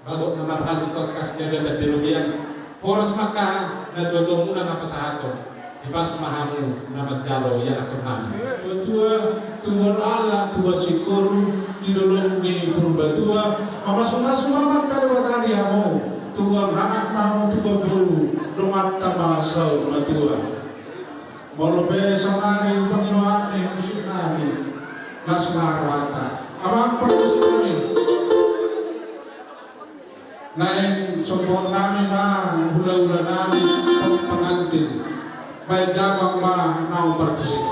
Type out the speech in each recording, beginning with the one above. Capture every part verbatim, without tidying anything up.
Bagot na marhalu tangkas ni agatan di robean. Horas ma angka natuatuamuna na pasahathon. Hipas ma hamu na manjalo ianakkonnami. Tuatua, tubuan anak, tubuan singkoru di dolok ni Purbatua. Mamasumasu ma Amanta Debata di hamu. Tubuan anak ma hamu, tubuan boru, donganta ma saur matua. Molo pe saonari pangidoanmi, musiknami, las ma rohanta. Amang parmusiknami. Naeng sombuhonnami ma hulahulanami, pengantin. Baen damang ma naung parmusik.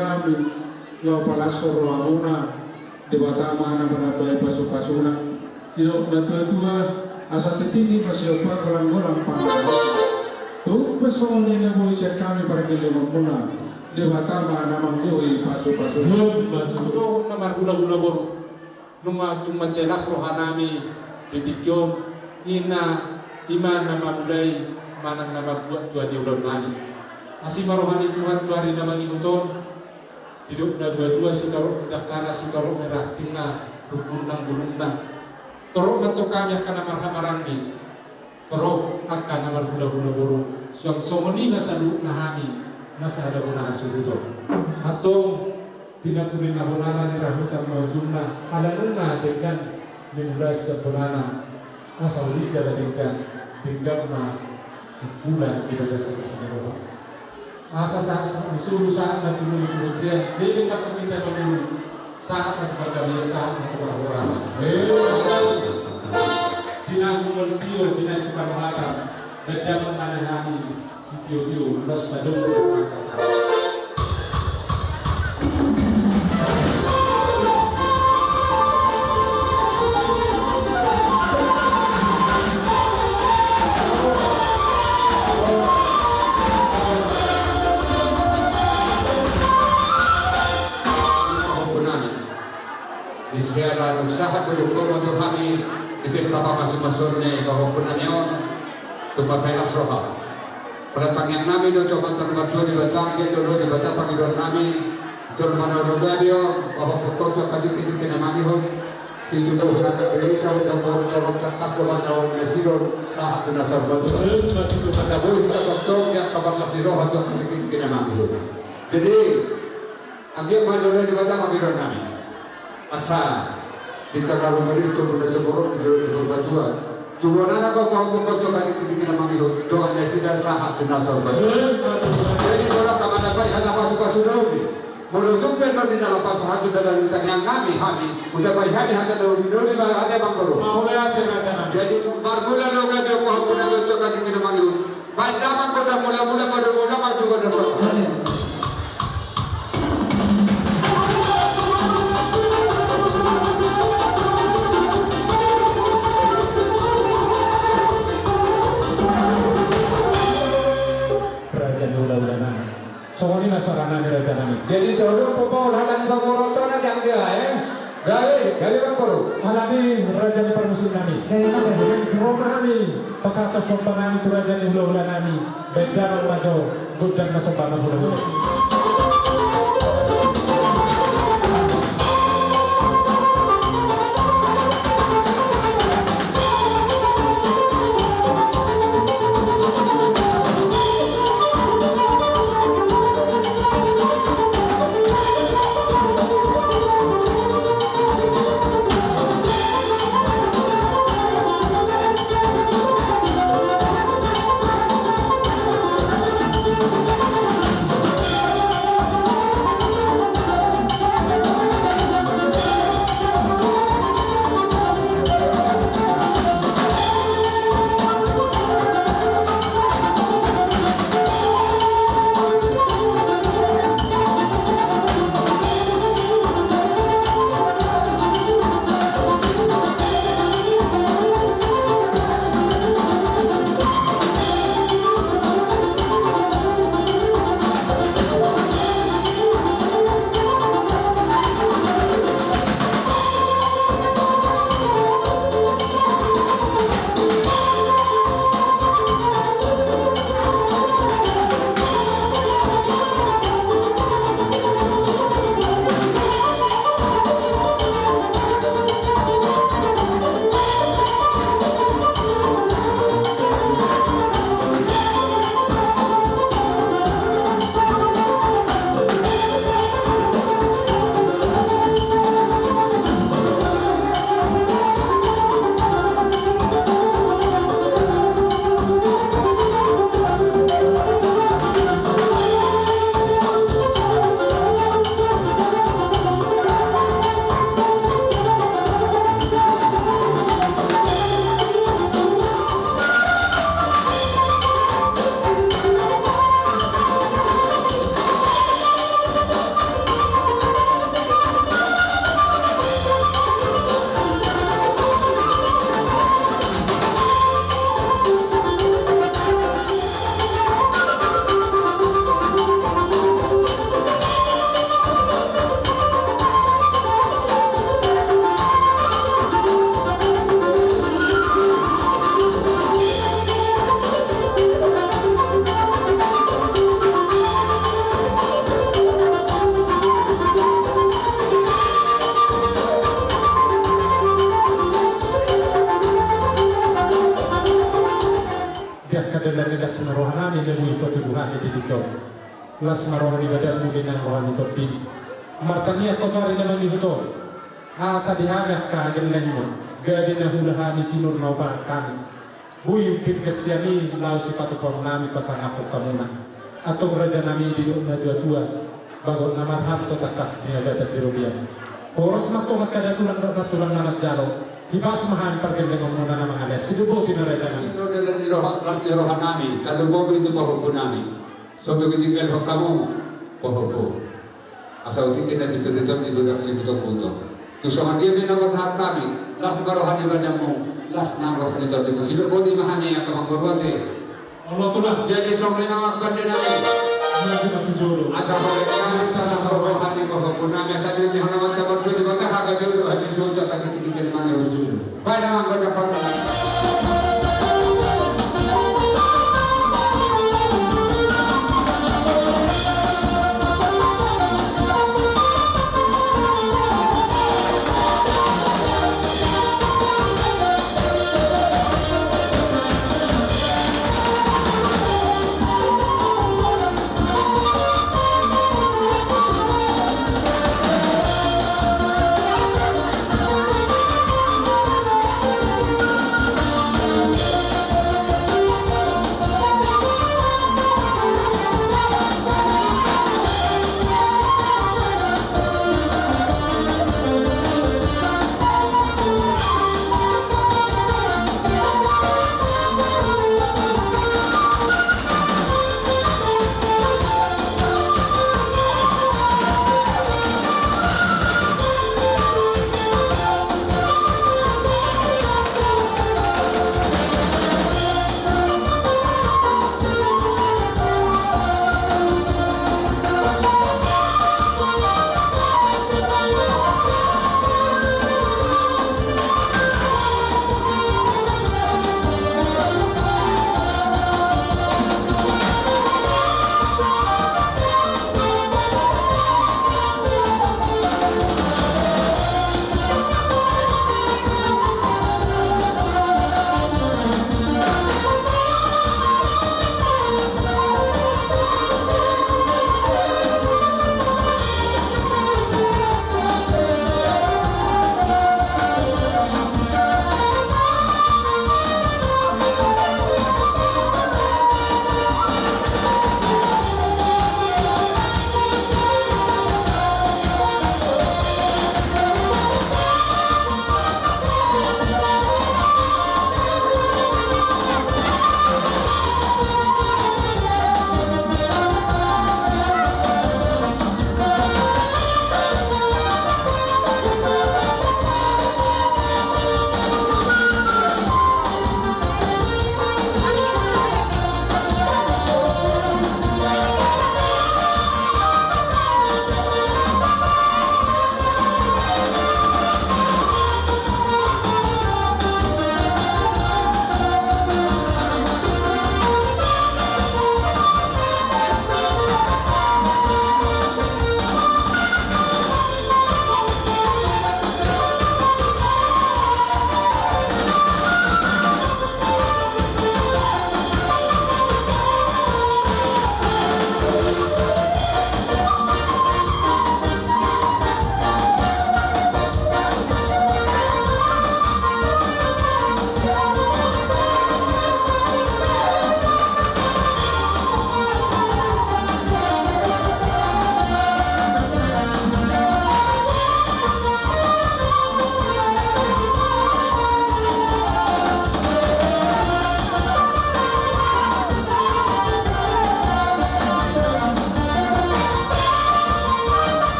Amin. Laho palas rohamuna, Debata ma na manambai pasupasuna. Didok natuatua, asa tititi ma siompa, golanggolang pangaranna. Tung pe songon i na boi sian hami pargellengonmuna, Debata ma na manggohi pasupasuna. Ima tutu. Dohot na marhulahula boru. Nunga tung mansai las rohanami di tingki on, i na, i ma na mamulai manang na mambuat tua ni ulaonnami. Asi ma roha ni Tuhan tu ari na mangihut on, didok natuatua, sitorop ni dangkana, sitorop ni rantingna, rungkun nang bulungna. Torop ma tu hami angka na marhahamaranggi. Torop angka na marhulahula boru, suang songon i ma saluhutna hami na sada bona hasuhuton. Antong, di na pudi na bonana ni rahutan ma ujungna, ala nunga denggan ni mula sian bonana, asa uli jala denggan, denggan ma sipulan di bagasan asa ni roha. Asa sahat, sahat ni solu, sahat ma tu ngolu, tu bontean, leleng ma tu hita mangolu, sahat ma tu panggabean, sahat ma tu parhorasan. Di na humol tio, di na tu parhorasan, baen damang ma di hami sitiotio, laos padomu ma hata. Pahompunami. Di siala nunga sahat do dungkon tu hami di pesta pamasumasuon ni pahompunami on, tung mansai las roha. Pala tangiangnami do tu Amanta na martua Debata, anggiat do loas Debata pangidoannami, jolma na uli gabe on, pahompungkon tu angka tingkitingki na mangihut, situbuhon na uli, sahuta boru, tolong tangkas do manang na uli na sidon, sahat tu na saur matua. Asa boi hita tongtong di angka bagas ni roha tu angka tingkitingki na mangihut. Jadi, anggiat ma loas Debata pangidoannami. Asa di tanggal lima belas tu bulan Sumorop di dua ribu dua puluh dua. Tu bonana do pahompungkon tu angka tingkitingki na mangihut, dongan nasida sahat tu na saur matua. Jadi molo angka mandapat hata pasupasu na uli, molo tung pe na uli na lapas sahat tu dalan ni tangiangnami hami, utapi hami hata na uli na uli ma hata manggoru. Mauliate rajanami. Jadi marmula do gabe pahompunami tu angka tingki na mangihut. Baen damang gondang mulamula, padomu damang tu gondang sopa. Raja ni hulahula nami. Songon i ma soara nami raja nami. Jadi tolong pupul hata ni pamoruonta na jangga, eh. Gabe, gabe ma boru. Alani raja ni parmusik nami. Gabe ma gabe. Dengan serona nami, pasahathon somba nami tu raja ni hulahula nami. Baen damang ma jo, gondang ma somba na hulahula. Las ma roha nami na boi patudu hami di tingki on. Las ma roha ni badanmu di nang roha ni tondimi. Martangiang ho tu ari na mangihut on, asa di hami angka gellengmu gabe na huula hami sinur na hupahan hami. Boi umpingkan sian i laho sipatupaon nami pasangaphon hamuna. Antong raja nami, didok na tuatua, bagot na marhalto tangkas di habatan di robean. Horas ma antong angka datulang dohot nantulang na manjalo. Hipas ma hami pargellengonmuna na mangalean. Sidok boti ma raja nami. Ino dalan ni roha, las ni roha nami, tolu bobi tu pahompu nami. So tong tinggalhon hamu pahompu. Asa uti tina si piriton di godang si butong-butong. Tu songon dia pe na pasahat hami, las ma roha ni badanmu, las nang roha ni tondimmu. Sidok boti ma hami angka panggual bote. Olo tulang. Jadi songon i ma pande nami. Maju ma tu jolo. Asa holan nami tangkas roha ni pahompu nami, asa di hona mata marjual di mata haga jolo hadi suta kaki tiki tini mani ujung. Pada manggoda panggung.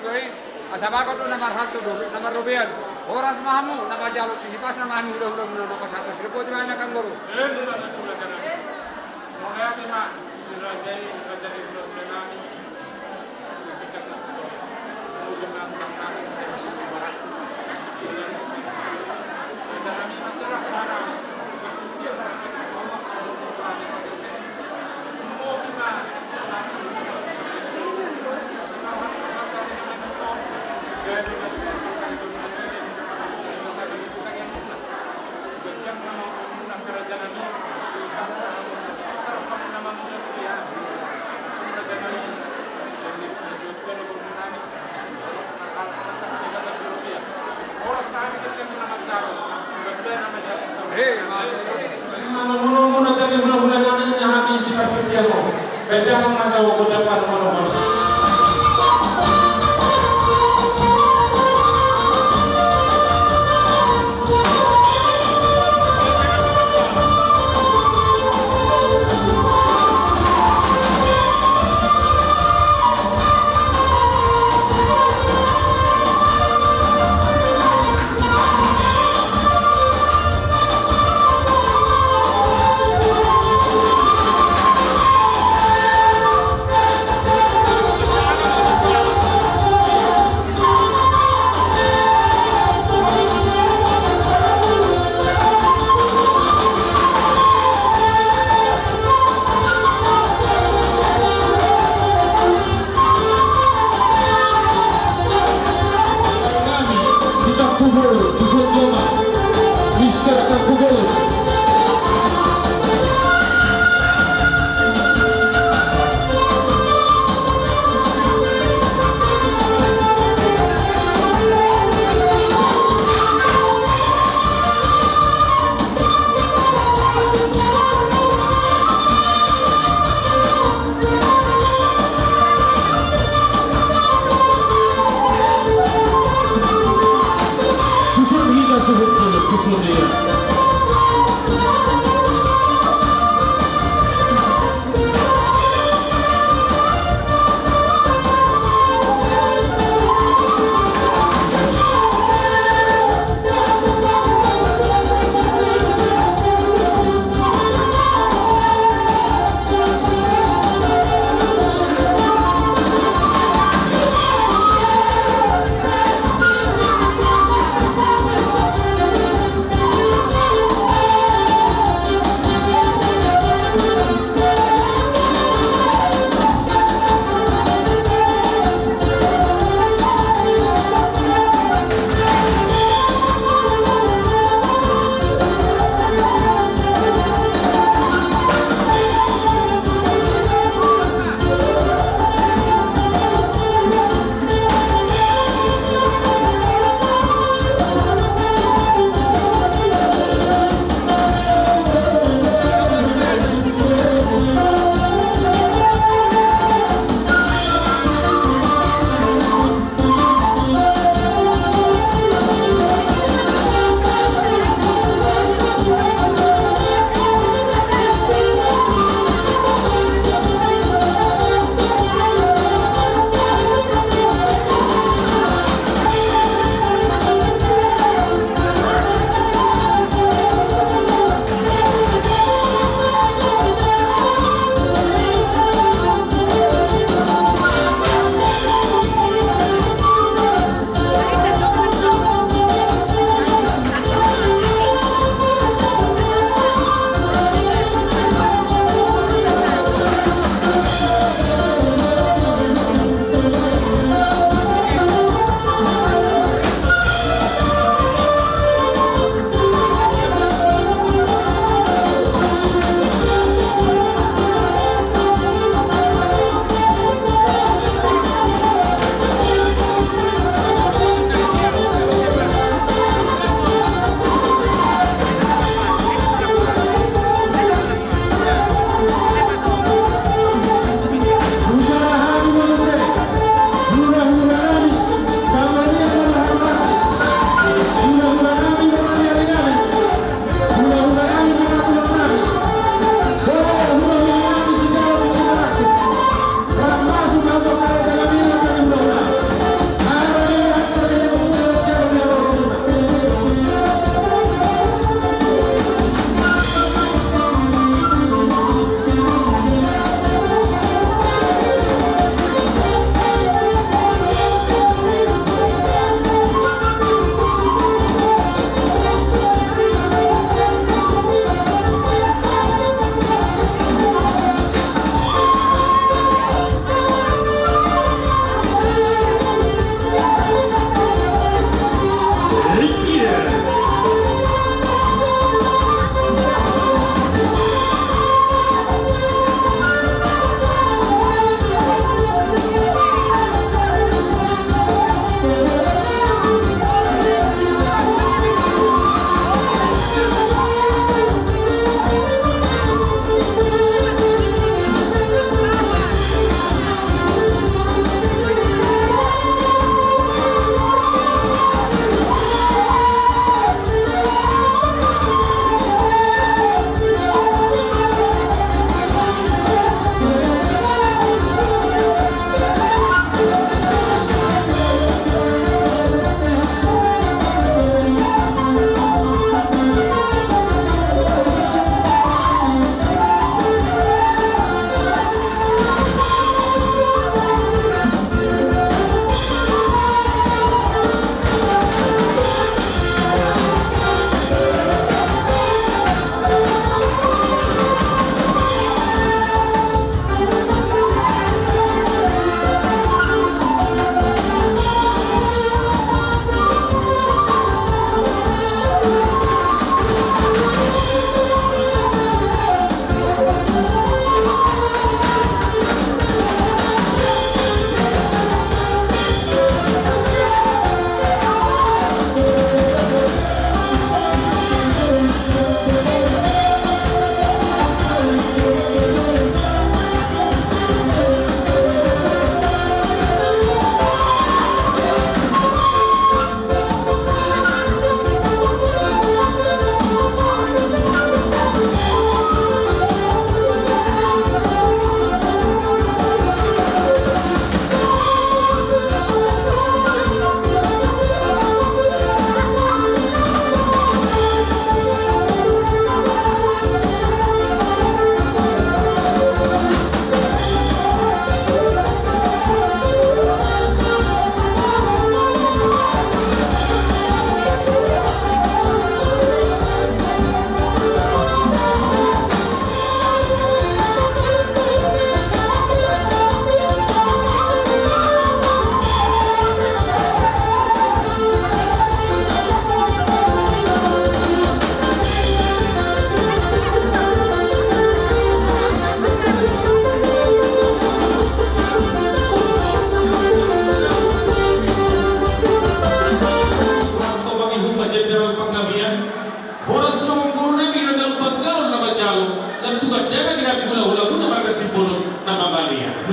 Asa bagot do na marhalto dohot na marrobean. Horas ma hamu na manjalo, sipasna ma hami hulahula muna na pasahat. Siripoti ma na kanggoru. Manomunomu na jadi hulahula nami, na hami di partingkian on. Baen damang ma jo gondang manomunomu.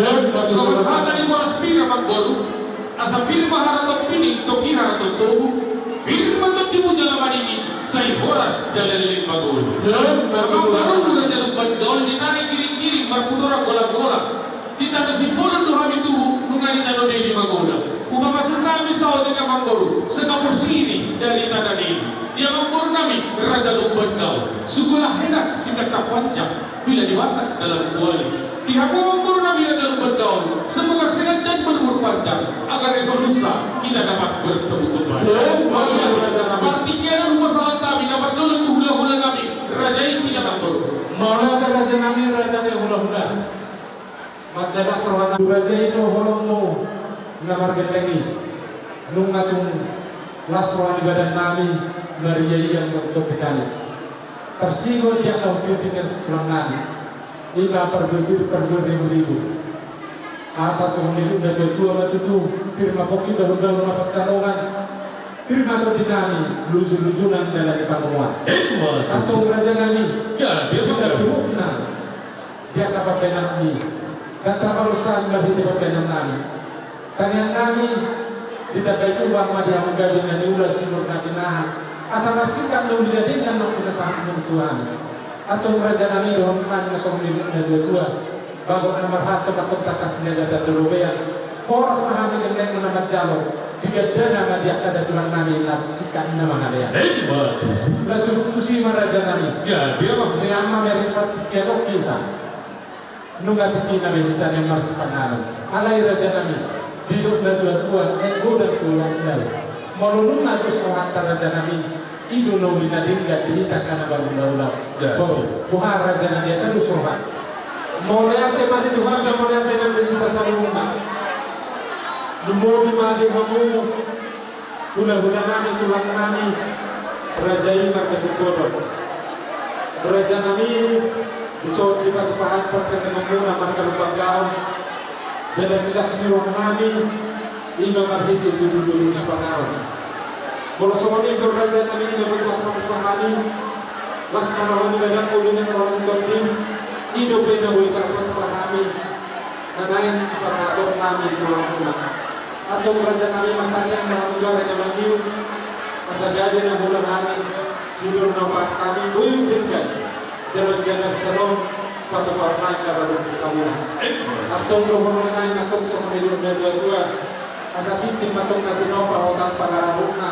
Songon hata ni boras pir, amangboru, asa pir ma haratompi ni topi haratomtomu, pir ma tondimu jala madingin, sai horas jala leleng magolu. Amangboru, raja Lumban Gaol, di tano Giringgiring marputoran golanggolang, di tano Simbolon do hami tubu, nunga di tano Deli magoda. Upa masuk nami saotik, amangboru, seka porsiri dari tano Deli. Di amangboru nami raja Lumban Gaol, sugula henak sikancang panjang, bila dimasak dalam kuali. Di hamu amangboru nami raja Lumban Gaol, semoga sehat dan berumur panjang, agar esok lusa kita dapat bertemu kembali. Partingkian on hupasahat hami na parjolo tu hulahula nami, raja i sian amangboru. Mauliate raja nami, raja ni hulahula. Mansai las roha nami, raja i do holongmu na margelleng i. Nunga tung las roha ni badan nami, maria i anggo topik nami. Tarsingot di angka hutihutihon tulang nami. Ima parbue pir, parbue ribu-ribu. Asa songon nidok na tua-tua ma tutu, pir ma pongki, bahul-bahul ma pansalongan. Pir ma tondi nami, luju-lujunan dalan ni pangomoan. Antong raja nami, di saluhutna di angka pambahenan nami, ndang tarbalos hami marhite pambahenan nami. Tangiang nami, ditambai Tuhan ma di hamu gabe na niula, sinur na pinahan, asa marsingkat na uli na denggan naung pinasahatmu tu hami. Antong raja nami, dohonon nami ma songon nidok na tua-tua. Bagot na marhalto, antong tangkas ni Debata do robean. Horas ma hami gellengmu na manjalo, di gandana ma di angka tulang nami na singkat na mangalean. Ima tutu. Laos huhut tusi ma raja nami. Gabe, amang. Nian ma meripat tiga loki ta. Nunga tingki nami hita nian marsipanganon. Alai raja nami, didok na tua-tua, enggo dang tulang nami. Molo nunga dos rohanta raja nami, i do na uli na denggan di hita angka na bahul-bahul. Boha raja nami, asa dos roha. Mauliate ma di Tuhan, mauliate ma di hita saluhutna. Lumobi ma di hamu hulahula nami, tulang nami, raja i marga Simbolon. Raja nami, dison dipatupa hami pargellengmuna marga Lumban Gaol. Dalan ni las ni roha nami, ima marhite tudutudu ni sipanganon. Molo songon i do raja nami, na boi tarpatupa hami, las ma roha ni badanmu, leleng roha ni tondim, i dope na boi tarpatupa hami. Na naeng sipasahaton nami tu hamuna. Antong raja nami, martangiang ma hamu tu ari na mangihut, asa gabe na hula nami, sinur na umpar nami, boi denggan jala jagar salom, patupa nami na radok tu hamuna. Antong dohonon nami ma antong songon nidok ni na tua-tua, asa tintin ma antong na tinopa hotang pangarahutna.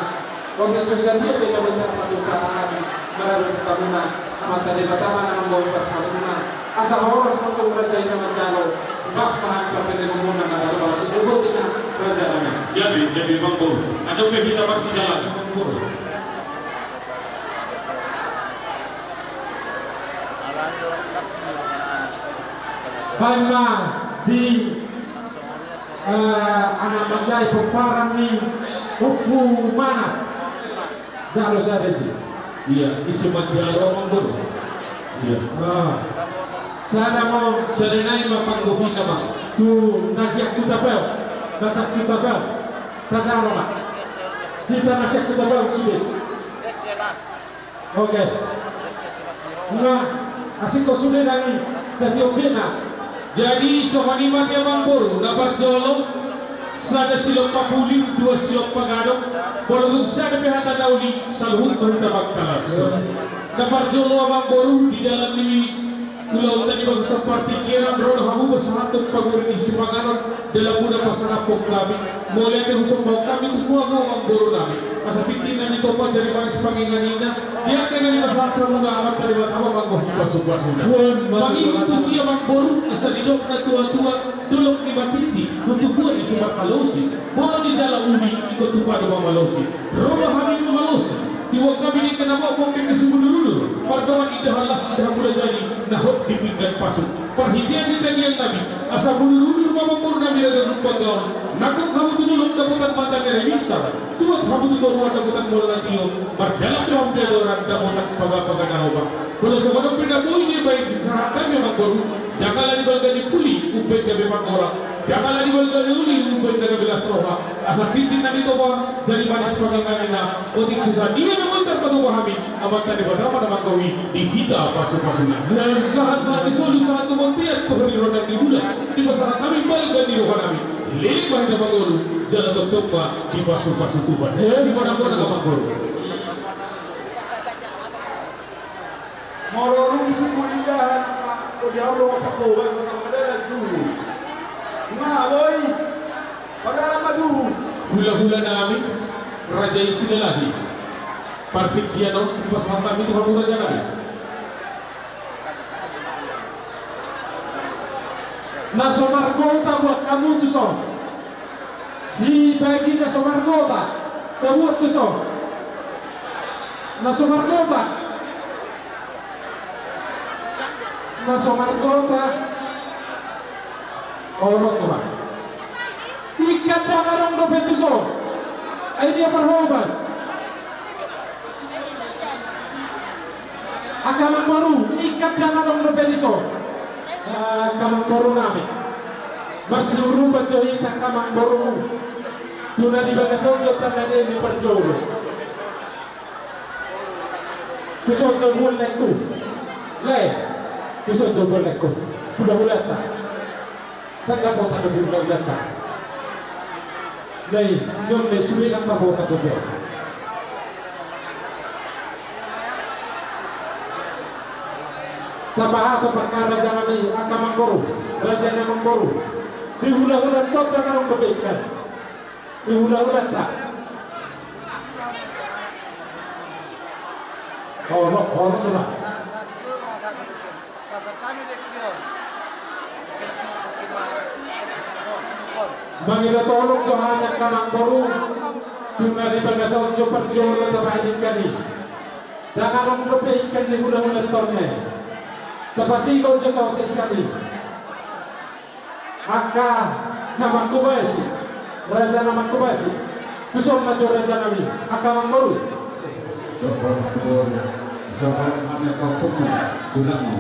Oke, so sadia pe na boi tarpatupa hami, maradu tu hamuna, Amanta Debata ma na mamboan pasupasuna, asa horas ma antong raja i na manjalo, pas ma hami pargellengmuna na maradu, pas i do botima raja nami. Jadi, jadi amangboru, adong pe hita marsijalan. Baen ma di Eh, anak manjai pomparan ni Ompu Manat. Jalo sada isi. Iya, isi manjalo, amangboru. Iya. Ah. Sada ma. Sada nai ma panggohi nama. Tu na sian Hutapea. Na sian Hutapea. Tajalo ma. Hita na sian Hutapea sude. Oke. Nah, asing ko sude nami, jadi oke na. Jadi songon i ma di amangboru, na parjolo, sada silompa puli, dua silompa gadong, molo tung sada pe hata na uli, saluhut ma hita mangkalas. Na parjolo amangboru, di dalan ni ulaonta di bagasan partingkian, ro do hamu pasahathon pagori ni sipanganon, dalanmuna pasahathon hami. Mauliate hupasahat hami tu hamu amangboru nami. Asa tintin na nitopa jari manis pangingan ninna. Di angka na nipasahat hamuna Amanta Debata ma manggohi pasupasuna. Mangihut tusi amangboru, asa didok na tuatua, dolok ni matiti, tu tubuan ni sumat malosi. Molo dijalo uli, ingkon tupa do mamalosi. Ro ma hami mamalosi. Diboan hami di angka na bokbok di sumuduruduru, mardongan indahan las, indahan mula jadi, na hot di pinggan pasu. Parhitean ni tangiang nami, asa muduruduru ma amangboru nami raja Lumban Gaol, nangkok hamu tu dolok dapotan mata ni ari binsar, tuat hamu tu toruan dapotan mola tio, mardalan do hamu di atoran dapotan pagapaga na lomak. Molo songon on pe na boi dibaen sahat nami amangboru, ndang ala ni balga ni puli, umbaen gabe panggorak. Jala di balga ni uli umbahen na gabe las roha, asa tintin na nitopa jadi manis panganganna. Otik so sadia na mandar patupa hami, Amanta Debata ma na manggabean di hita pasupasuna. Sahat-sahat ni solu sahat tu bontean tu haliluan ni bulan, dipasahat hami balga ni rohanami. Leleng ma hita mangolu, jala tongtong ma dipasupasu Tuhan. Sibonangbonang ma mangolu. Molo dung sumbu indahan, angka odi hamu do pahobas, masa madana duhu. Nga boi, padana ma duhu. Hulahulanami, raja i Silalahi. Partingkian on dipasahat hami tu hamu rajanami. Na so margota buat hamu tu son. Sibagi na so margota, tabuat tu son. Na so margota. Na so margota. Olo, tulang. Ingkon ndang adong dope tu son. Ai dia parhobas. Angka amangboru, ingkon ndang adong dope di son. Angka amangborunami. Marsiurupan jo hita angka amangboru. Tu na di bagasan on jo tanda ni parjolo. Tu son jo buan laengku. Lae. Tu son jo buan laengku. Hulahulanta. Tangga pota do hulahulanta. Nai, non nai sude nang pabota dope. Tapasahat tu angka rajanami, angka amangboru, raja ni amangboru. Di hulahulanta on ndang adong dope ingkon. Di hulahulanta. Olo, olo, tulang. Mangido tolong jo hami angka amangboru, tu na di bagasan on jo parjolo tabahen ingkon i. Ndang adong dope ingkon di hulahulanta on nai. Tapasingot jo saotik sian i. Angka na manghobasi, raja na manghobasi. Tu son ma jo rajanami, angka amangboru. Dohot tu boru, songon hami angka ompungmu, tulangmu.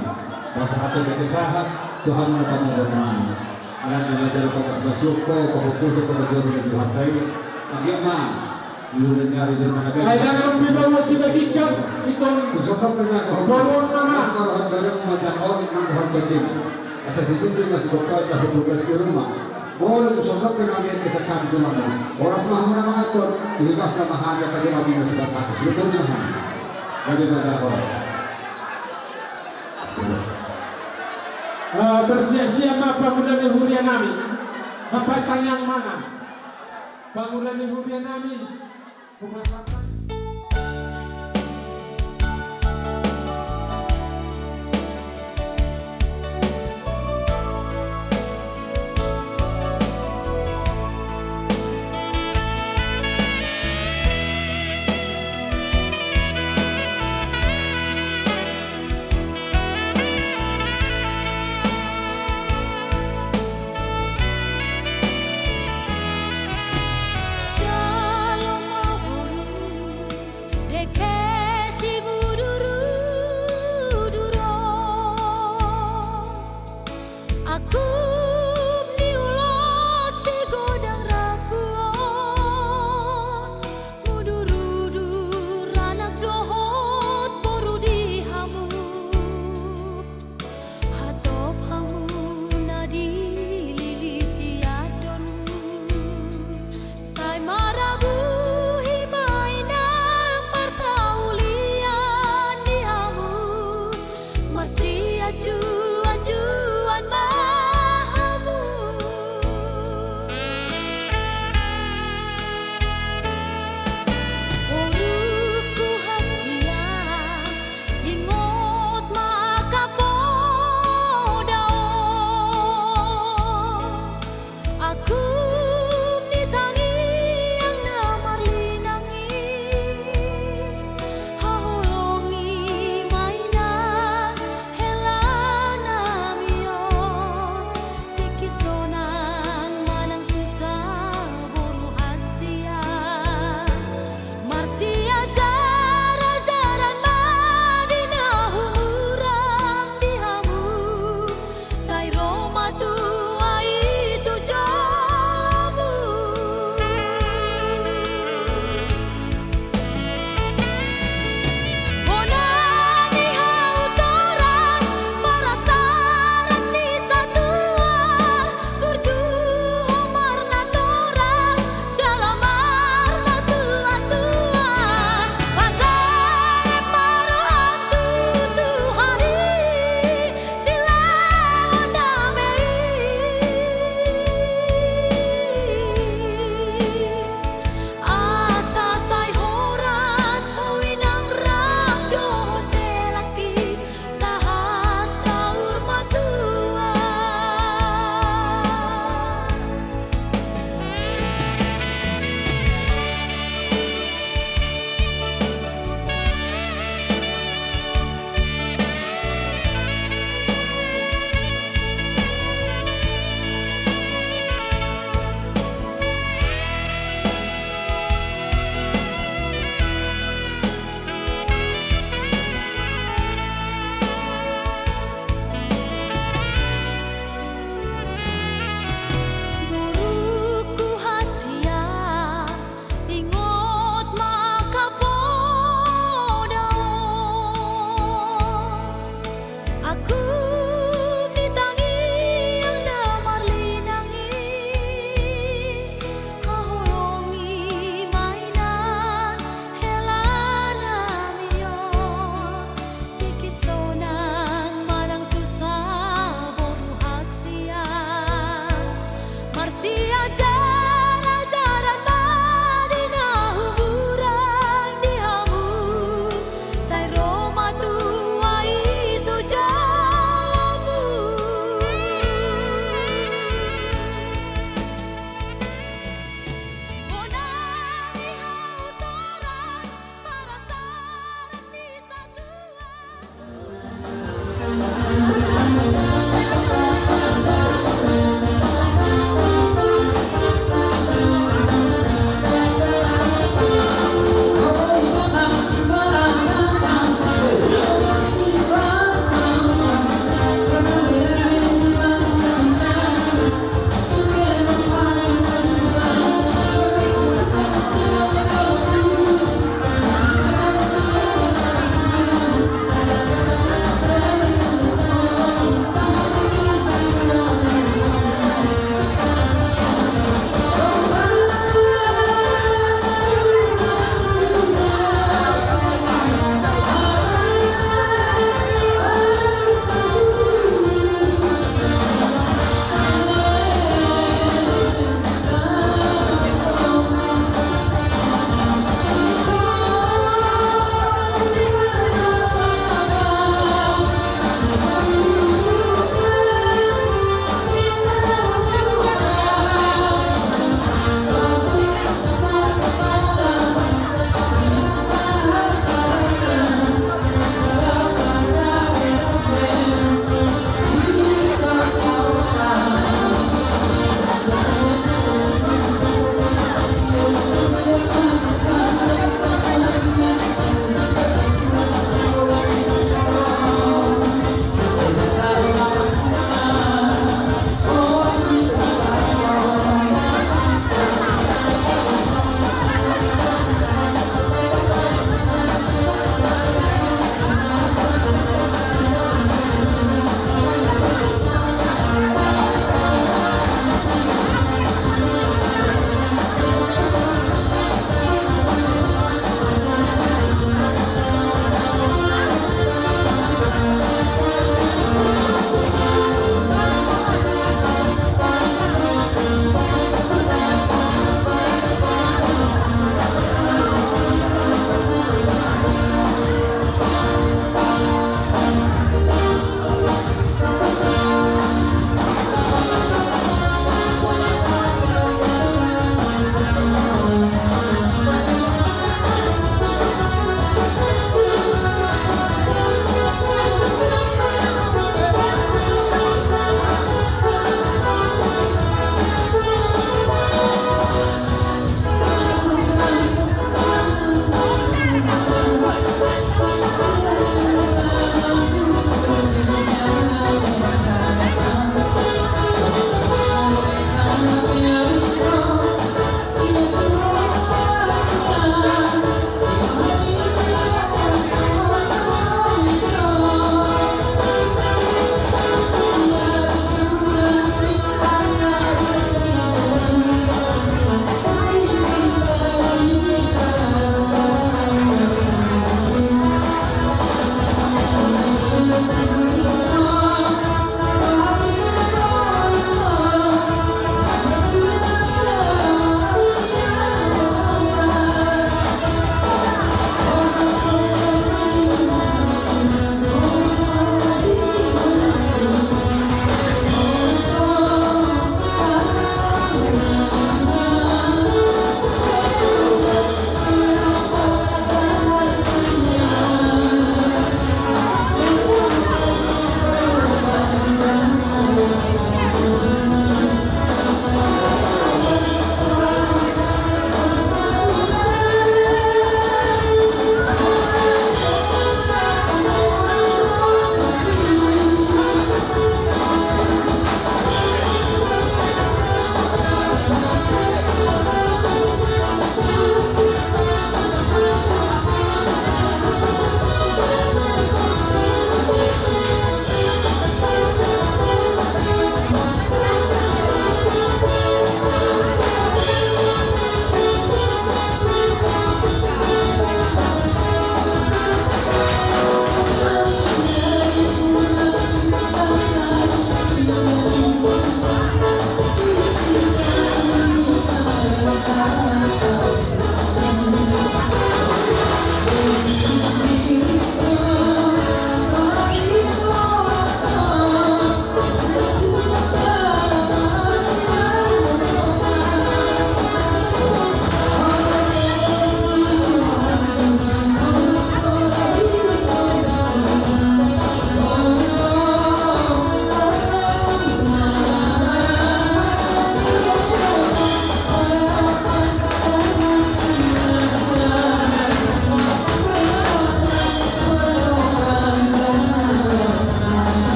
Pasahat hami kesahat tu hamu na pamoruonnami. Alana na jala pamasumasuon ho, pahompusonmu tu joro ni Tuhanta i. Anggiat ma Ai ndang adong be baoa sibagihon ingkon boruon nama. Asa sitintin ma sigompa na hubugas di rumah. Molo tu son pe na nian kesakan tulang. Horas ma hamu na mangatur, ibas nama hami angka di rumah minus batas. Betul ma hami. Gabe batal horas. Ah, bersiap-siap ma pangula ni huria nami. Bapak tanyang mangan. Pangula ni huria nami.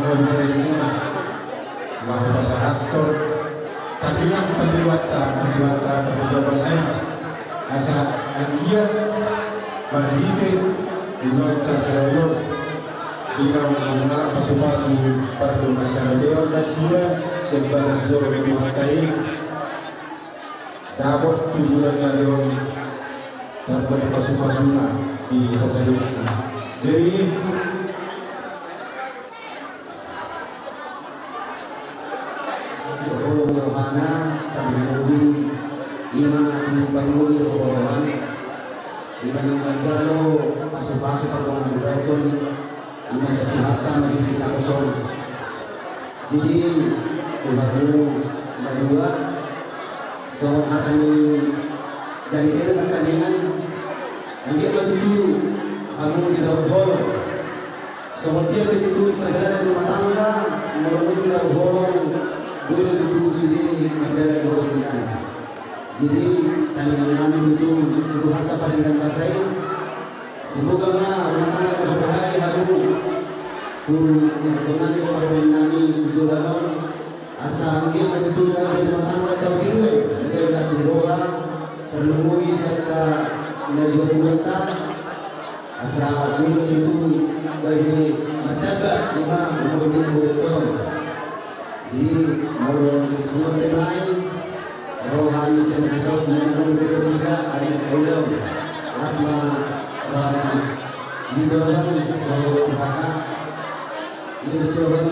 Mauliate ma hupasahat tu Tuhanta, tu Tuhanta, tu Tuhanta, tu Tuhanta, asa anggiat marhite ulaonta sadari on, di na mangalap pasupasu pardongansahalealeon nasida, sian bagas joro ni Tuhanta i, dapot tu joloan ni ari on, dapot pasupasuna di hita saluhutna. Jadi, Asi, holong ni rohana, tarlumobi ima tu parngoluon ni rohana. Ima na manjalo pasupasu pardongansahalealeon, ima sian Tuhanta ma di tingki na kosong. Jadi, tu hamu na dua, songon hata ni Jani Eri nangkaningan, anggiat ma tutu hamu didaur holong. Songon dia pe tutu pardalanan ni rumah tangga, molo dung didaur holong, boi do tutu sude mardalan di roha ni inang. Jadi, tangiangnami tutu, tu Tuhanta pardenggan basa i, semoga ma rumah tangga tarbahagia hamu. Tu, ya, dongan ni parmaen nami tu joloan on, asa anggiat ma tutu gabe rumah tangga tahu diri, na gabe las ni roha, tarlumobi di angka na jual-jualta, asa boi ma tutu gabe martamba ima umur ni hudok on. Jadi, molo songon dia ma i, roha ni sian na saut na nang on, beda-beda, ai na kaulon. Las ma roha na. Di doang, molo kakak. Di doang.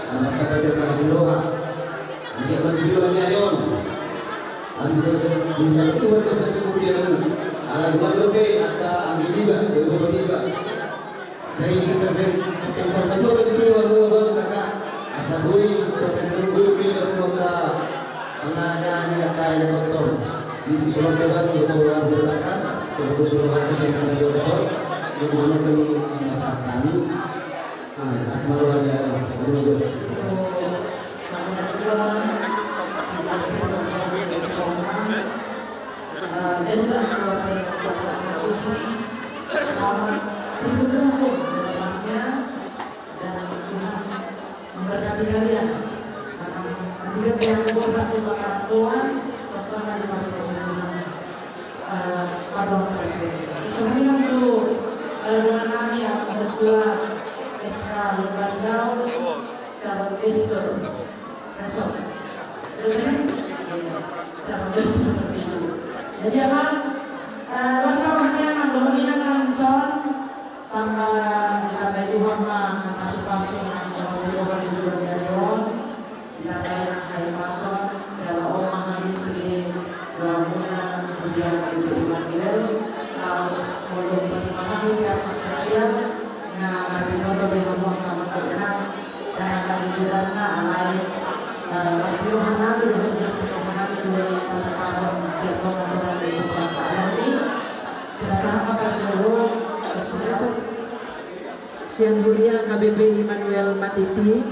Anak kakak dia kelas dua. Anggiat ma tutu joloan ni ari on. Anggiat ma tutu joloan ni ari on. Ala dua lope, angka anggi niba, iboto niba. Sai seperti, seperti satu itu anu abang kakak, asa boi, pertanyaan boi, boi, boi, boi, pengadaan ya kaya kotor. Jadi, surat abang, betul, betul, tangkas, sebelum surat tangkas yang pernah diresor, bagaimana kami masa kami? Ah, asma rohani ya, sebelum itu. Eh, jadilah keluarga yang Tuhan berkati, selamat bergembira pun ke depannya, dan Tuhan memberkati kalian. Karena pendidikan yang berkat di perantauan, terutama di masa-masa Tuhan, eh, pada masa itu. Sukses untuk, eh, dengan kami, ya, masa tua S K Lumban Gaul, calon bestur. Resort. Betul, kan? Iya. Cara bes seperti itu. Jadi, abang, eh, las ma rohana, nang dohot inang nang dison, tamba, ditambai Tuhan ma, nang pasupasu, nang pasupasu, nang tujuan dari on, ditambai nang hahipason, jala on ma hami sude dohot muna, kemudian Ibu Immanuel, laos molo dipaima hami pihak sosial, na marbinoto be hamu angka mangkokna, dan angka bibiranna alai, eh, las ni rohanami dohot las ni rohanami do i pasahathon sian tonga-tonga ni pungkaon i. Pinasahat ma parjolo, sosial. Sian huria H K B P I Immanuel Matiti,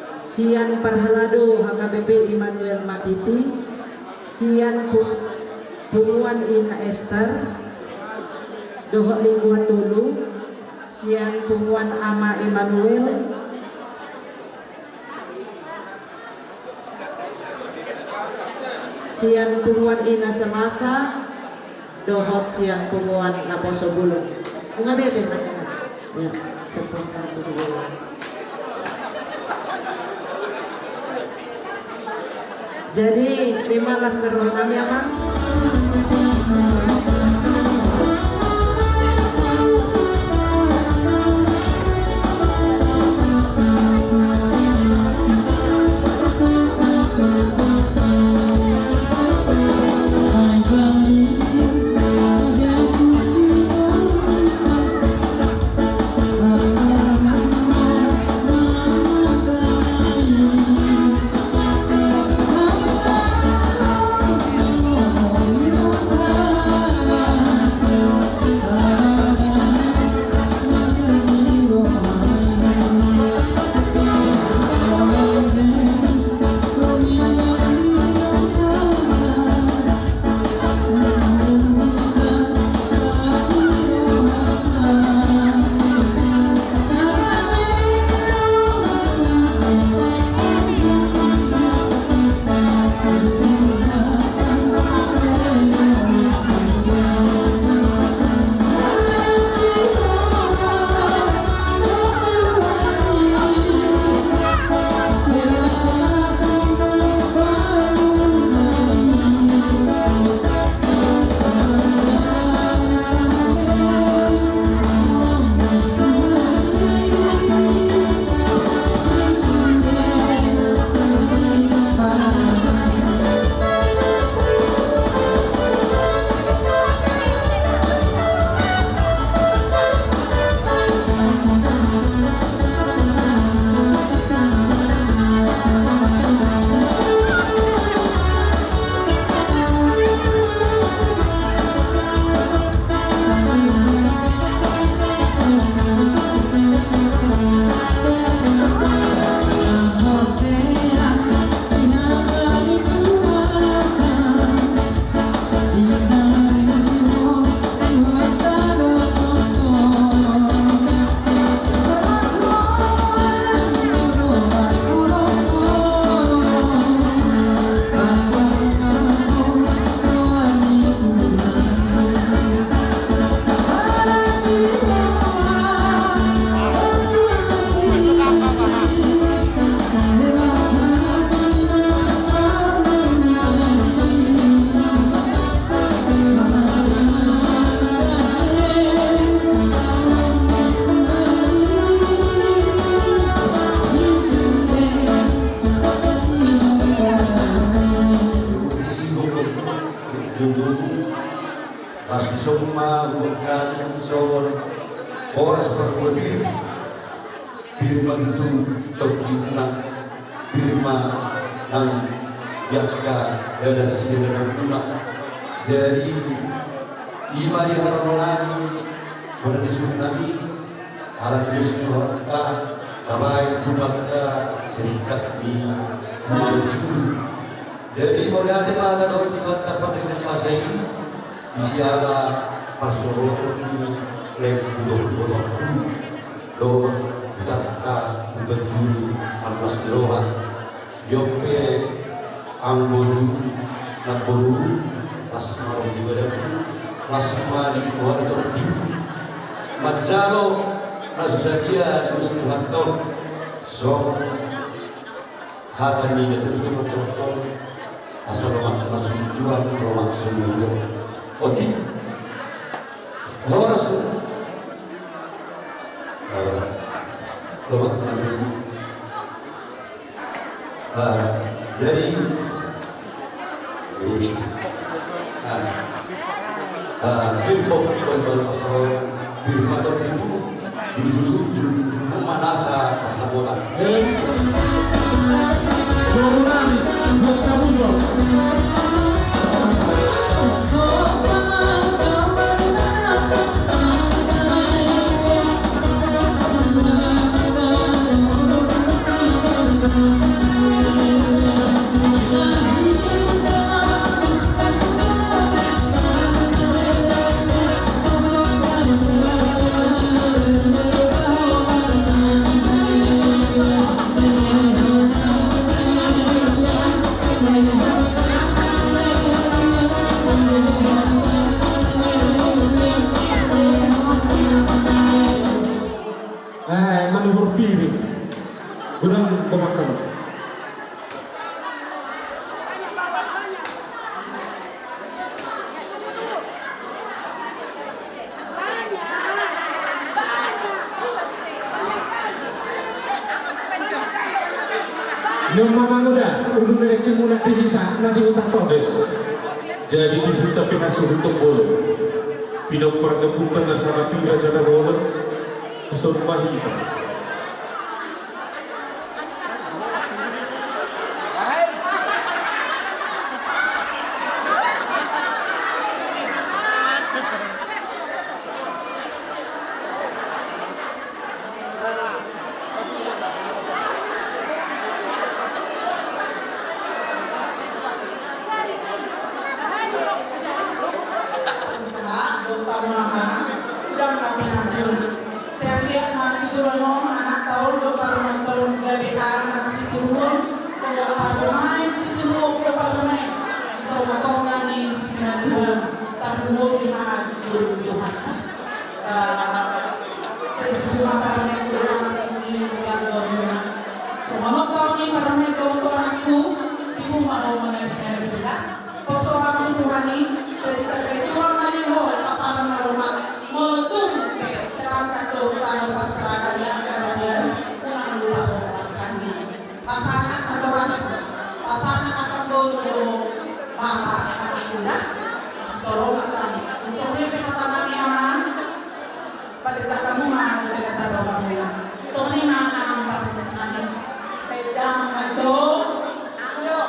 sian parhalado H K B P I Immanuel Matiti, sian pu-, punguan Ina Ester, dohot lingkuan tolu, sian punguan Ama Immanuel, sian punguan Ina Selasa, dohot sian punguan Naposo Bulung. Nunga bete na kena. Ya, sian punguan Naposo Bulung. Jadi, ima las ni rohanami, Amang. Horas parmula pir, pir ma tutu tondimuna, pir ma nang di angka dada sidadanamuna. Jadi, i ma di haroro nami, muna di suhut nami, ala ni dos ni rohanta, tabaen tu Tuhanta singkat ni hujur. Jadi, mauliate ma tadok tu Tuhanta panggabean basa i, di siala parsaoran ni lembu dohot botoku, dohot hutangka, umbahen julu marlas ni roha. Jompe amang boru, nang boru, las ma roha di badanmu, las ma di roha di tondimuna. Manjalo na so sadia dos ni Tuhanta on, songon hata ni natuatua, asa lomak masujua, lomak sumurung. Otik. Horas. Lomak masujua. Ah, jadi, eh, ah, ah, pir ma tondimuna, pir ma tondimuna, di julu, julu, julu ma nasa pasamotan. Eh, boru nami, buat kamu, Cok. Eh, manuhor piring. Godang pamangkalan. Nunga manguda, ulu ni dengkimuna di hita, na di Huta Todes. Jadi di hita pe na suhut bolon. Pinompar ni ompunta na sarapi raja na bolon. Songon i ma. Sai anggiat ma di joloan on anakta on dohot parumaenta on gabe anak sitiruon dohot parumaen, sitiruon dohot parumaen di tongatonga ni simanjujung, tarlumobi ma di jolo ni Tuhan. Ah, sai tubu ma parumaen dohot anakmu i di joloan on. Songon on tong i parumaen dohot anakku, tubu ma ho mangabingabi. Poso ma tu Tuhan i, sai ditambai Tuhan ma di ho haparan na lomak, molo tung pe terangkat dohot tano parserahan ni angka sian, unang lupa ho mangkani. Pasahat ma horas, pasahat angka boru dohot bapa, anak muda, sitolong angka. Songon i pe hata nami, Amang. Paling tak kamu mah, udah kasar orang muda. Songon i ma, Amang, paling senang. Pegang maju. Ayo.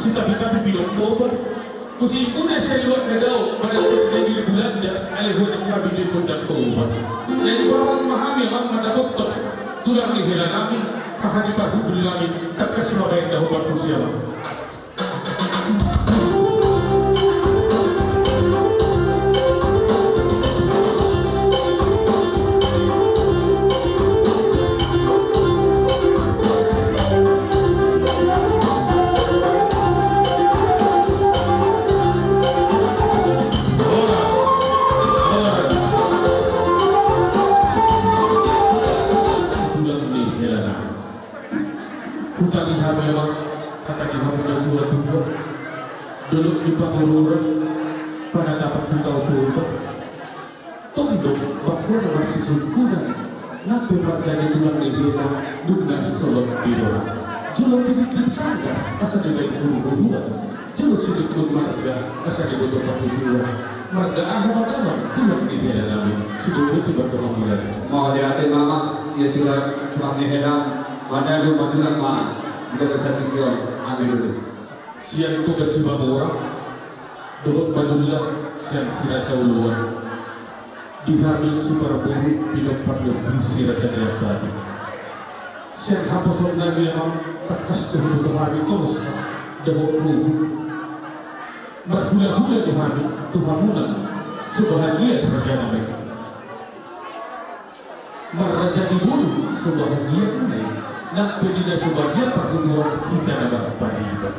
Sitapi-tapi pinompar, musimuna sai luat na dao, pada sian na diri Bulanda, alai huetong hami di Pondok Toba. Jadi bahat ma hami amang mandapothon tulang ni hela nami, haha ni parhundul nami, tangkas ma baen na hupartusi amang. Tulang ni hela nami. Hutagi hami amang, hata di hamu na tua-tua. Dolok ni Pangururan, panatapan tu Tao Toba. Tong do, bakko na marsisungkunan, nang pe marga ni tulang ni hela, dung na solot di roha. Jolo tinitip sanggar, asa dibaen huru-huruan. Jolo sidung marga, asa diboto parhundul. Marga aha ma damang, tulang ni hela nami, sidung boto bakko na mulai. Mauliate ma amang, ia tulang, tulang ni hela, mada do manulang ma, di bagasan tingki on, hami dulu. Sian Toga Simamora, dohot manulang, sian Si Raja Oloan. Di hami siparboru, pinompar ni ompu Si Raja Niambati. Sian haposoon nami amang, tangkas do huboto hami torus dohot ruhut. Marhula-hula do hami tu hamuna, so bahagia raja nami. Marraja ni boru so bahagia nami, nang pe di na so bahagia partuturan hita na marpariban.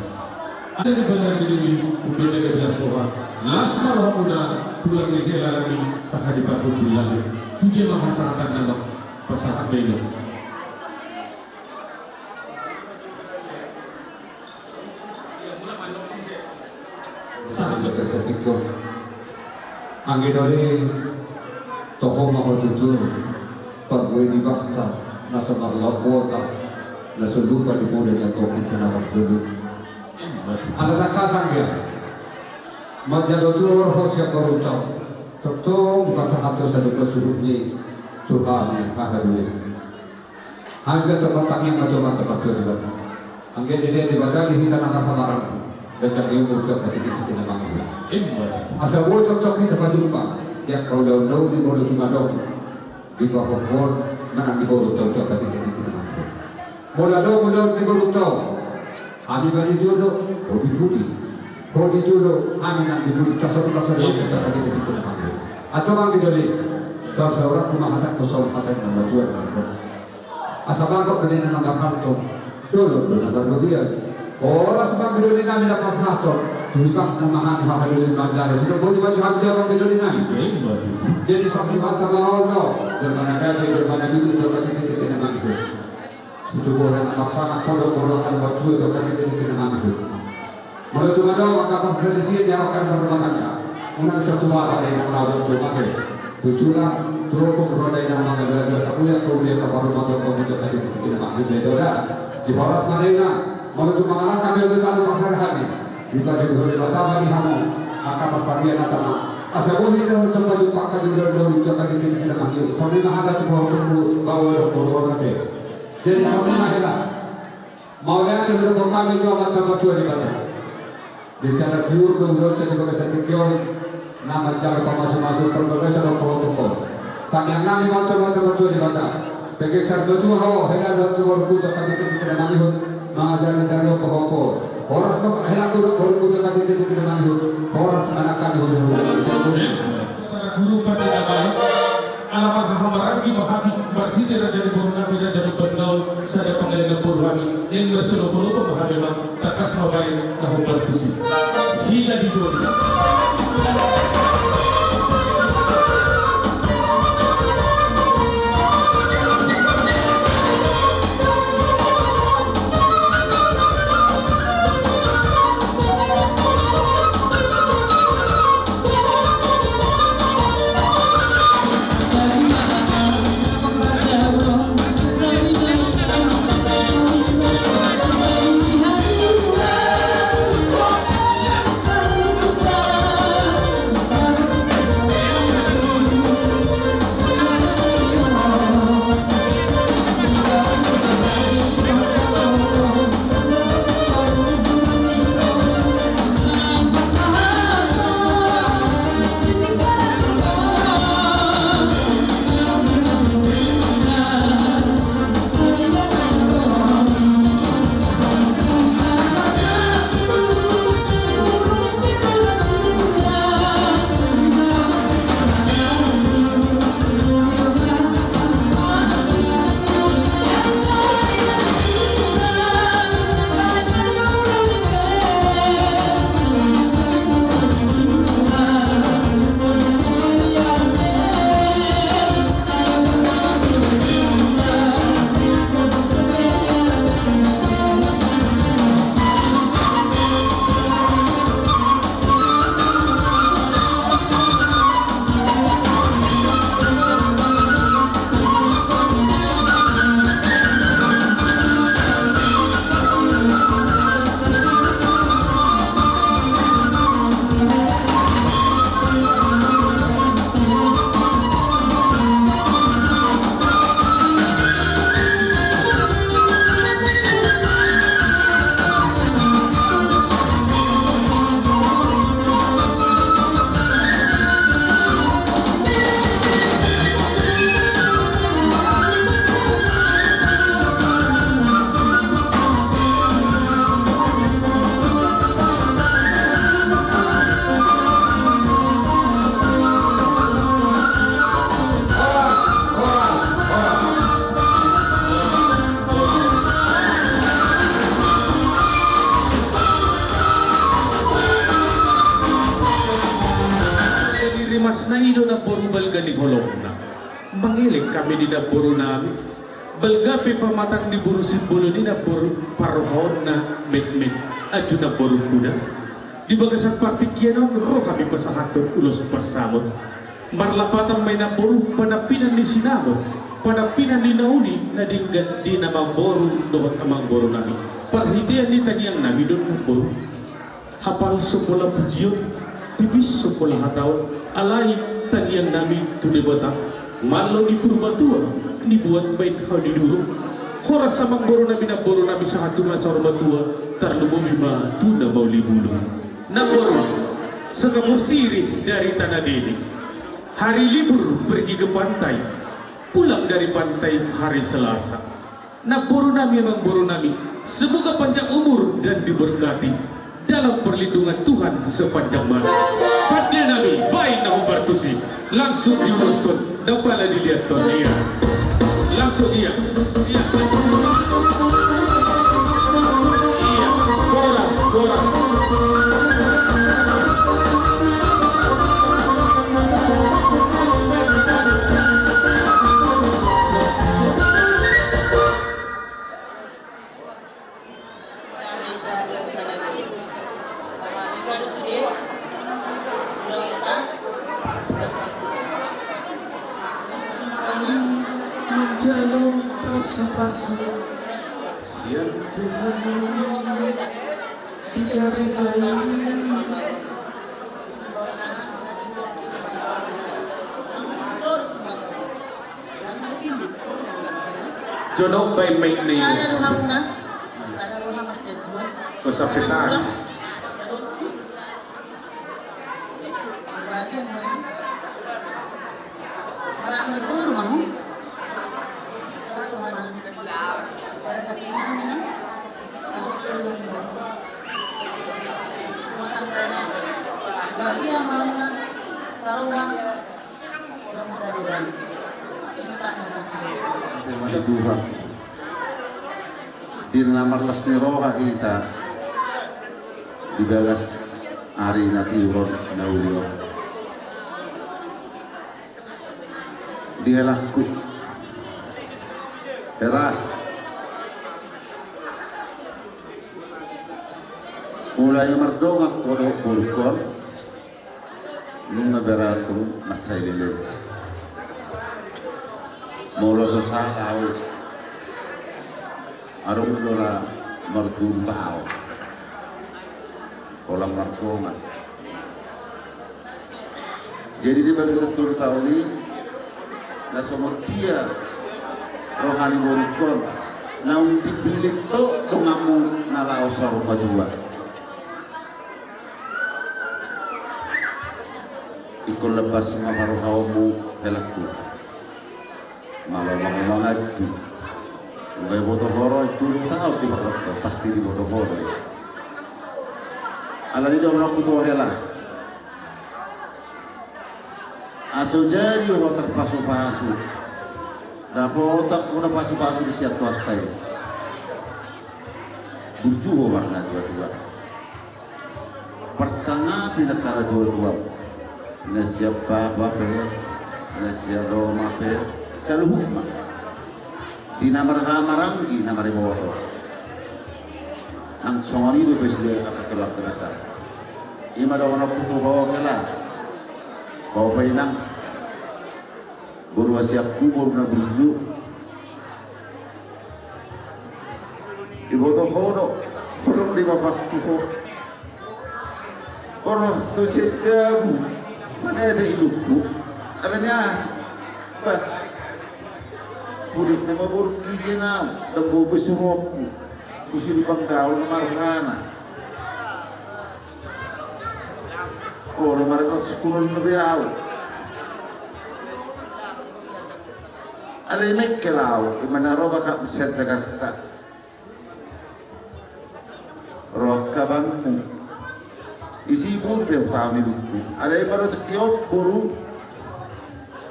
Ada di bana di diri, umbena di belas roha, las ma rohamuna, tulang ni hela nami, haha ni parhundul nami. Tu dia ma hasahatan nama, pasahat beno. Sahat do kesatikon. Anggi doli, toho ma ho tutu, parbue ni basta, na so marlaok bota, na so lupa di poda ni antong hita na marjolo. Ala tangkas anggia. Manjalo tuhor ho sian boruta on. Tongtong pasahat do sadari on suhut ni tu hami haha doli. Hami pe tong martangiang ma tu Amanta Martua Debata. Anggiat dilehon Debata di hita na marhamaranggi, ganjang ni umur dohot hatinggingtinggi na mangihut. Asa boi tongtong hita pajumpa di angka ulaon na uli molo tung adong di pahompu on manang di boru tongtong hatinggingtinggi na mangihut. Molo adong ulaon di boru tong, hami ma di jolo, ho di pudi. Ho di jolo, hami nang di pudi, tasoru-soru dohot hatinggingtinggi na mangihut. Antong anggi doli, saur-sauran tu ma hatangku songon hata ni natuatua. Asa bagot do ninna na marhalto, dolok do na marrobean. Horas ma anggi doli nami na pasahathon, tu hibasna ma hami haha doli manjalo. Sidok boti ma jo hami jawab anggi doli nami. Jadi songon i ma hata ma on do, jolma na gabe, jolma na bisuk, jolma tingki-tingki na mangihut. Situbu na marsangap, podok-podok na martua, jolma tingki-tingki na mangihut. Molo tung adong angka parsalisian di angka na marrumah tangga, unang ito tuara dainang laho dohot tu mate. Tu tulang, tu ompung ro dainang mangadoado, sapuyak tu uli angka parrumah tangga, tu angka tingki-tingki na mangihut do ito da. Di horas ma dainang, molo tung mangalangka do ito tano parsarian hami. Dipajodohon Debata ma di hamu angka parsarian na tama. Asa boi hita tong pajumpa angka jodoh-jodoh di angka tingki-tingki na mangihut. Songon i ma hata tu pahompu, baoa dohot boru on ate. Jadi songon i ma hela. Mauliate hudokhon hami tu Amanta Martua Debata. Di sada tiur do ulaonta di bagasan tingki on, na manjalo pamasu-masu parbagason pahompu on. Tangiang nami ma tu Amanta Martua Debata. Pengge saur matua ho, hela dohot tu borungku tu angka tingki-tingki na mangihut, mangajari-jari ho pahompu on. Horas ma hela dohot borungku tu angka tingki-tingki na mangihut, horas ma nang hami hula-hula. Guru Pandita Bayu. Ala marhahamaranggi ma hami, marhite raja ni boru nami, raja ni Tondaun, sada pangalaho boru hami, naeng marsilopo-lopo ma hami ma, tangkas ma baen na hombar tusi. Hina di jolo. Nasida do namboru balga ni holongna. Mangelek hami di namboru nami. Balga pe pamatang ni boru Simbolon i namboru, parrohaonna metmet. Aju namboru kuda. Di bagasan partingkian on ro hami pasahathon ulos pansamot. Marlapatan ma i namboru, panampinan ni sinamot, panampinan ni na uli na denggan di na mamboru dohot amangboru nami. Parhitean ni tangiang nami do namboru. Hapal so pola pujion, tipis so pola hataon, alai tangiang nami tu Debata, malo ni Purbatua, nibuat baen hau ni duru. Horas amangboru nami, namboru nami sahat tu na saur matua, tarlumobi ma tu na mauli bulung. Namboru, Sokapur Sirih dari Tanah Deli. Hari libur pergi ke pantai, pulang dari pantai hari Selasa. Namboru nami, amangboru nami, semoga panjang umur dan diberkati dalam perlindungan Tuhan sepanjang masa. Pande nami, baen na hombar tusi, langsung diuloshon, ndang pala diliathon ia. Langsung ia. Ia. Ia. Horas, horas. Manjalo pasupasu sian Tuhan i, di gareja i. Jonok baen mic ni. Sada roha muna. Sada roha masianjuan. Kau sampai tangis. Berbagi yang mana? Marang marboru mau. Sada roha na. Dari kaki nami nang. Sada roha na. Rumah tangga na. Bagi yang mau na. Sada roha. Di Tuhan. Di na marlas ni roha hita di bagas ari na tiur on na uli on. Di helangku. Hera. Mulai mardongan ho dohot borungkon. Nunga beratung mansai leleng. Molo so sala au. Adong do na marturu taon. Holan mardongan. Jadi di bagasan tolu taon i, na songon dia roha ni borungkon, naung dipillit ho donganmu na laho saur matua. Ingkon lambas ma harohaonmu helangku. Malo ma ho manganju. Nunga diboto ho do, tolu taon diparrohahon, pasti diboto ho do. Alani i dohononku tu ho hela. Asa jadi ho tarpasupasu. Dapotan ho na pasupasu di sian Tuhanta i. Burju ho marna tuatua. Parsangapi nang natuatuam, na sian bapa pe, na sian oma pe, saluhutna. Di na marhahamaranggi na mariboto. Nang songon i dope sude angka keluarga besar. I ma dohononku tu ho hela. Ho pe inang. Boru hasianku, boru na burju. Diboto ho do holong ni bapakku ho. Ro ho tu sian jabu manete ilukku. Alani aha? Bah. Pulik nama boru kisi nau dang bobe suruhonku. Usi di panggaul na marhana. Olo marana sukun on na be au. Alai mengkel au, ima na ro bangkakmu sian Jakarta. Ro angka abangmu. Isi boru be hutaon ilukku. Alai ima do tingki on boru.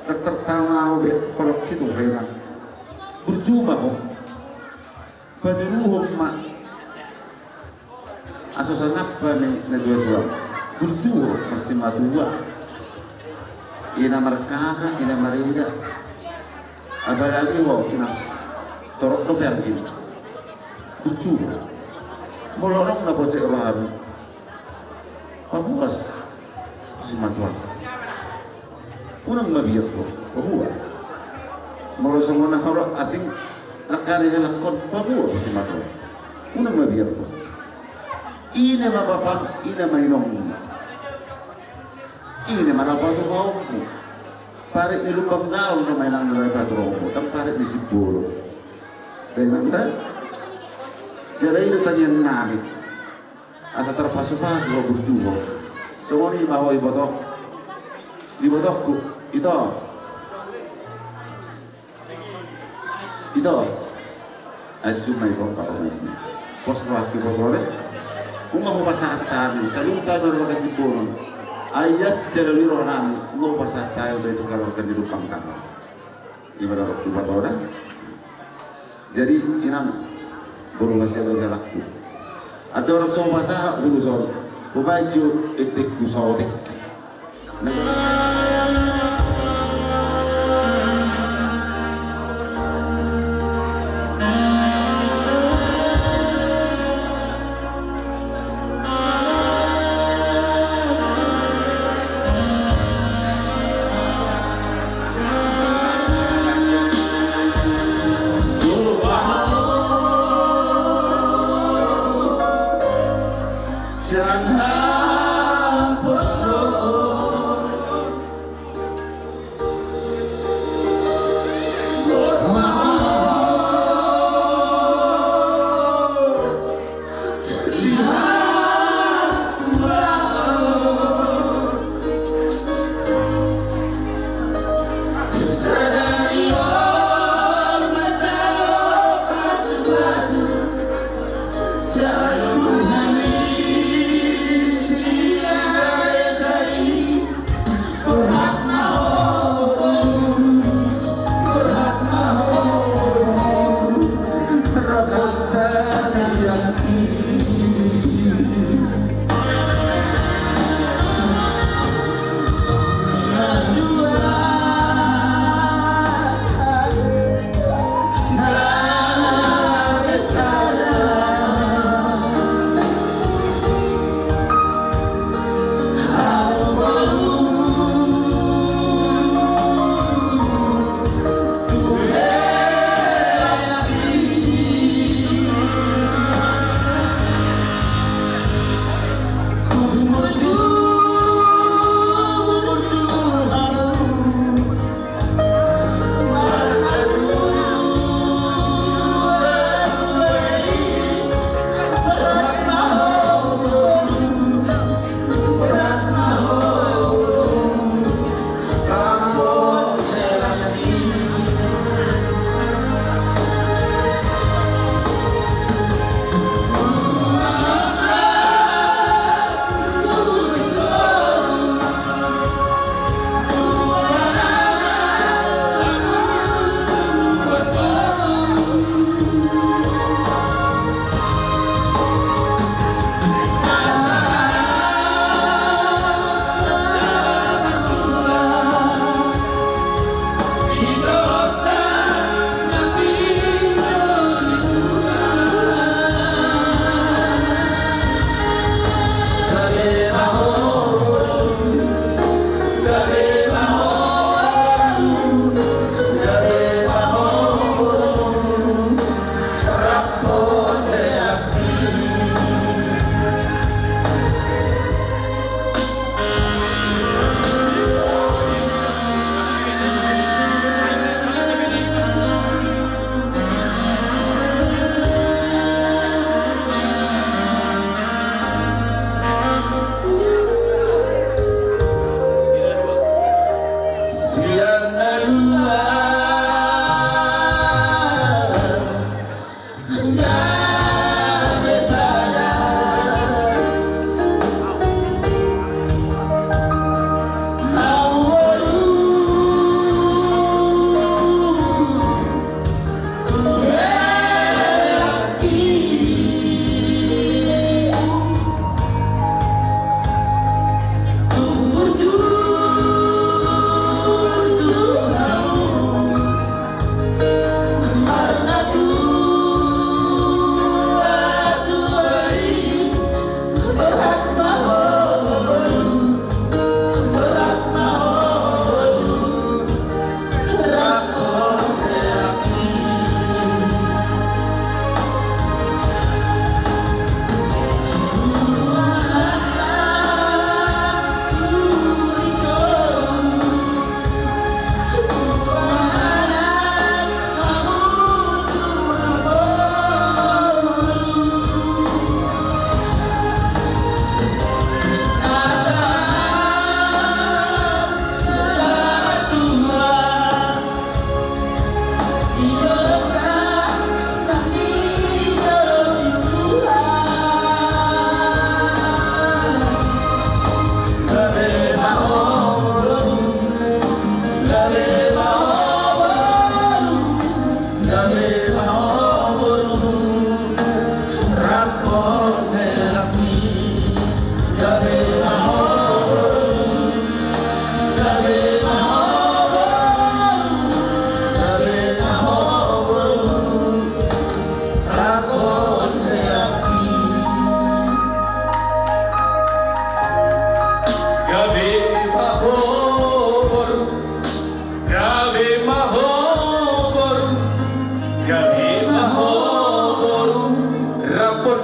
Dang tartaon au be holongki tu ho inang. Burju ma ho. Patuduhon ma. Asa sangap hami natuatuam. Burju ho marsimatua. Ina markaka, ina marida. Apalagi ho, ina. Torop dope anggim. Burju ho. Molo adong na pocek rohami, paboa ho simatua. Unang mabiar ho, paboa. Molo songon na hora asing langkana halak on, paboa ho simatua. Unang mabiar ho. Ina ma bapam, ina ma inongmu. Ina ma laho patupaonmu. Parit ni lumbang daol nama inang na laho patupaonmu, ndang parit ni simbolo. Dainang da. Jala i do tangiangnami. Asa tarpasupasu ho burju ho. Songon i ma ho iboto. Ibotongku, ito. Ito. Anju ma ito parumaenmi. Pos rohangki ibotona. Unang hupasahat hami, saluhut hami marga Simbolon. Ai ias jala ni rohanami, unang hupasahat hami, ba ito kaluarga ni lumbang daol. Ima na ro tu ibotona. Jadi inang, boru hasian do halakku. Andorang so hupasahat ulos on, hubaen jo endengku saotik. Sian haposo.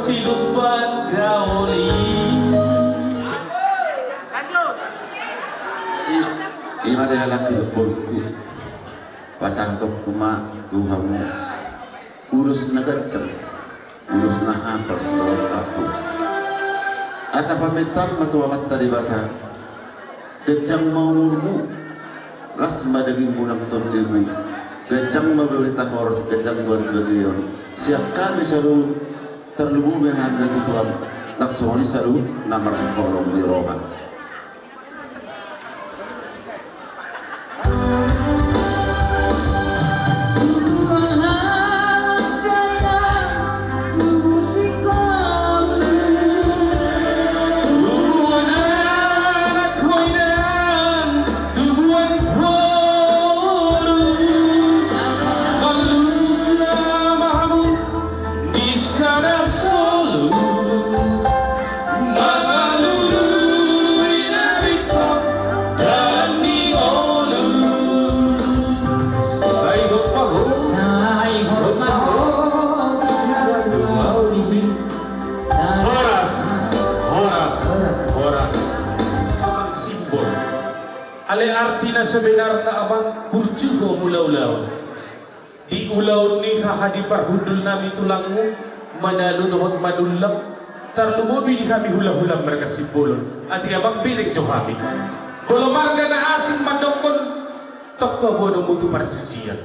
Jadi, ima da halak hidup borukku. Pasahatonku ma tu hamu ulos na ganjang, ulos na hapal sibahen hamu. Asa pamintaan ma tu Amanta Debata, ganjang ma umurmu, las ma dagingmu nang tondemu, ganjang ma barita horas, ganjang ma barita bageon. Sian hami saluhut, tarlumobi hami na tutuam, nang songon i saluhut na marholong ni roha. Di sada solu mangalului na pingpang dan ni ngolu. Sai hot ma ho. Sai hot ma ho. Horas, horas, horas. Simbol. Alai arti na sebenarna, amang, burju ho mangula ulaon. Di ulaon ni haha di parhundul nami tulangmu, Manalu dohot Manullang, tarlumobi di hami hulahulam marga Simbolon, ate amang, belek jo hami. Molo marga na asing mandokkon, tongka boanonmu tu parjujian.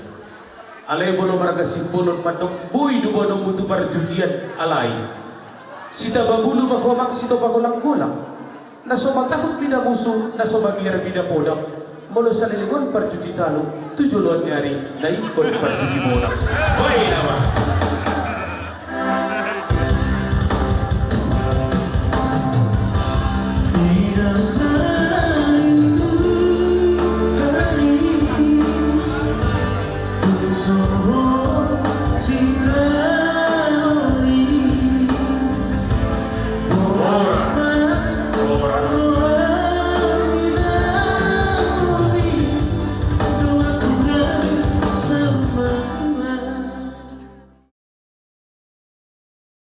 Alai molo marga Simbolon mandok, boi do boanonmu tu parjujian, alai sitaba bulu ma ho, amang, sitopa golanggolang. Na so matahut mida musu, na so mabiar mida podang. Molo saleleng on parjuji talu, tu joloan ni ari na ingkon parjuji bonang. Boi nama.